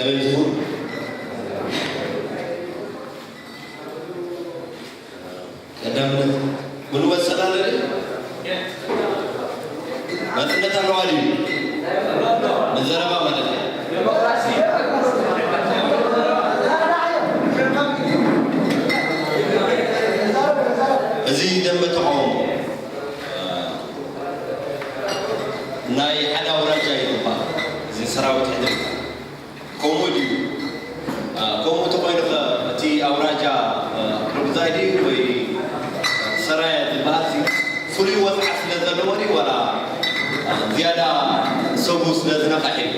ዝበይትኹም ቀዳምነት ምኑ መሰላለሊ ናጽነት ኣለዋ ድዩ? ንዘረባ ማለት እዩ። እዚ ደንበ ተቃውሞ ናይ ሓደ ኣውራጃ እዩ ዝበሃል። እዚ ሰራዊት ሕድሪ ከምኡ ድዩ? ከምኡ እንተኾይኑ ኸ እቲ ኣውራጃ ርጉዛይ ድዩ ወይ ሰራየ ዝበሃል ፍሉይ ወፅዓ ስለ ዘለዎ ድዩ ዋላ ዝያዳ ሰቡ ስለ ዝነቐሐ እዩ?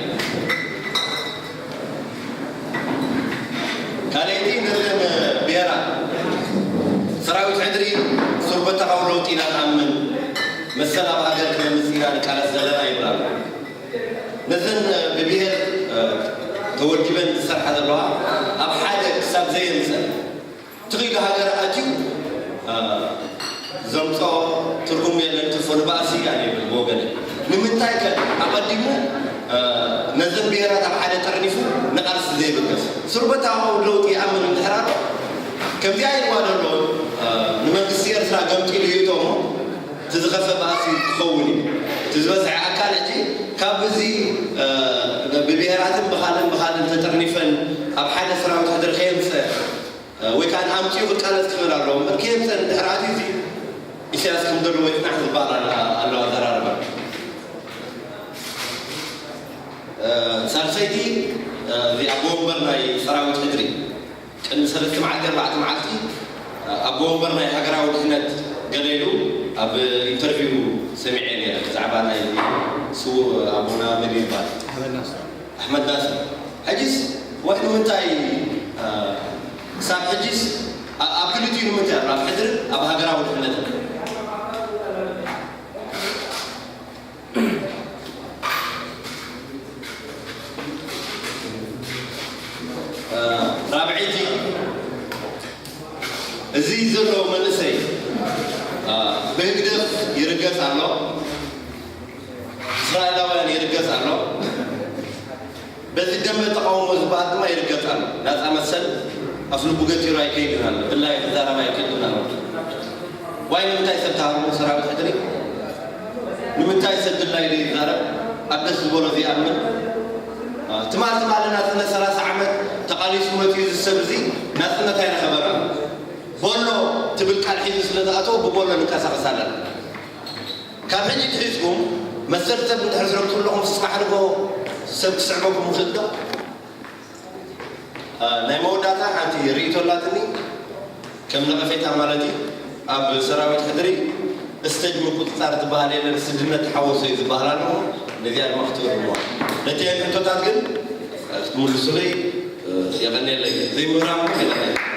ካልኣይቲ ነዘን ብሄራት ሰራዊት ሕድሪ ሱርበተኻዊ ለውጢ ኢና ንኣምን መሰል ኣብ ሃገር ክነምፅ ኢና ንቃለስ ዘለና ይብላ። ነዘን ብብሄር ተወዲበን ዝሰርሓ ዘለዋ ኣብ ሓደ ክሳብ ዘየምፀ ትኽኢሉ ሃገር ኣትዩ ዘምፅኦ ትርጉም የለን። ትርፎ ንባእሲ እያ ይብል ብወገነ። ንምንታይ ከ ኣቐዲሙ ነዘን ብሄራት ኣብ ሓደ ጠርኒፉ ንቃልሲ ዘይብገስ? ሱርበታዊ ለውጢ ይኣምን እንድሕር ኣሎ ከምዚኣ ኢልዋ ዘሎ ንመንግስቲ ኤርትራ ገምጢሉ ይእቶ እሞ እቲ ዝኸፈ ባእሲ ክኸውን እዩ። እቲ ዝበዝሐ ኣካል ሕጂ ካብ እዚ ብብሄራትን ብኻልን ብኻልን ተጠርኒፈን ኣብ ሓደ ሰራዊት ሕድሪ ከየምፀ ወይ ከዓ ኣምፂኡ ክቃለስ ክኽእል ኣለዎ እምበር ከየምፀ እንድሕር ኣትዩ እዚ ኢሳያስ ከም ዘለዎ ይፅናሕ ዝበሃል ኣሎ ኣዘራርባ። ሳልሰይቲ እዚ ኣቦ ወንበር ናይ ሰራዊት ሕድሪ ቅድሚ ሰለስተ መዓልቲ ኣርባዕተ መዓልቲ ኣቦ ወንበር ናይ ሃገራዊ ድሕነት ገለ ኢሉ ኣብ ኢንተርቪው ሰሚዐ ነይረ ብዛዕባ ናይ ስዉእ ኣቦና መን ይባል ኣሕመድ ናስር። ሕጂስ ወይ ንምንታይ ክሳብ ሕጂስ ኣብ ክልቲኡ ንምንታይ ኣሎ ኣብ ሕድርን ኣብ ሃገራዊ ድሕነትን ራብዐይቲ እዚ ዘሎ መንእሰይ ብህግደፍ ይርገጽ ኣሎ፣ እስራኤላውያን ይርገጽ ኣሎ። በዚ ደንበ ተቃውሞ ዝበሃል ድማ ይርገጽ ኣሎ። ናጻ መሰል ኣፍልቡ ገቲሩ ኣይከይድን ኣሎ፣ ድላይ ክዛረብ ኣይክእልን ኣሎ። ዋይ ንምንታይ ሰብ ተሃርሞ ሰራዊት ሕድሪ ንምንታይ ሰብ ድላዩ ዘይዛረብ ኣብ ደስ ዝበሎ ዘይኣምን? ትማል ትማል ናጽነት ሰላሳ ዓመት ተቓሊሱ መጺኡ እዚ ሰብ እዚ ናጽነት ኣይረኸበን ኣሎ። ቦሎ ትብል ቃል ሒዙ ስለ ዝኣተወ ብቦሎ ንንቀሳቐስ ኣለና። ካብ ሕጂ ትሒዝኩም መሰል ሰብ እንድሕር ትረግጹ ኣለኹም ስማዕ ንጎ ሰብ ክስዕበኩም ይኽእል ዶ? ናይ መወዳእታ ሓንቲ ርእይቶ ኣላትኒ ከም ነቐፌታ ማለት እዩ። ኣብ ሰራዊት ሕድሪ ስቴጅ ምቁፅፃር ዝበሃል የለን ስድነት ሓወሶ እዩ ዝበሃል ኣለኹ። ነዚኣ ድማ ክትእርምዋ ነቲ ሕቶታት ግን ክትምልሱለይ የቐንየለይ ዘይምህራም የቐንየለይ።